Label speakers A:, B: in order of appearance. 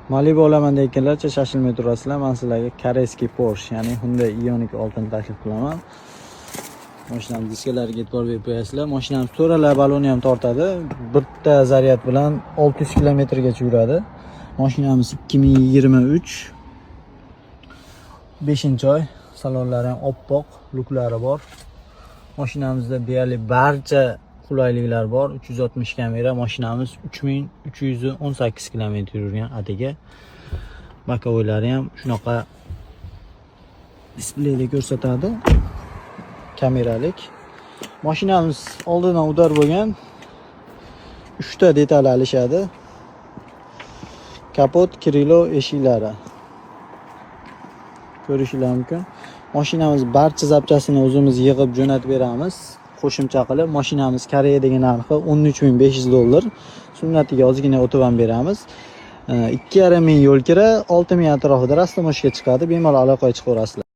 A: Malibu olaman deyotganlarcha shoshilmay turasizlar. Men sizlarga корейский Porsche, ya'ni Hyundai Ioniq 6 ni taklif qilaman. Mashinamiz diskalariga e'tibor berib qo'yasizlar. Mashinamiz to'ralar baloni ham tortadi. Bitta zaryad bilan 600 kilometrgacha yuradi. Mashinamiz 2023 5-oy. Salonlari ham oppoq, luklari bor. Mashinamizda deyarli barcha qulayliklar bor. 360 kamera, mashinamiz 3318 kilometr yurgan atigi. Боковой lari ham shunaqa displeyda ko'rsatadi. Kameralik. Mashinamiz oldindan удар bo'lgan. 3 ta detal alishadi. Kapot, крыло, eshiklari. Ko'rishinglar mumkin. Mashinamiz barcha запчасть ini o'zimiz yig'ib jo'natib beramiz. Qo'shimcha qilib mashinamiz Koreyadagi narxi 13 500 dollar. Sunnatiga ozgina o'tib ham beramiz. 2,5 ming yo'l kira, 6 ming atrofida растаможка chiqadi. Bemalol aloqaga chiqaverasizlar.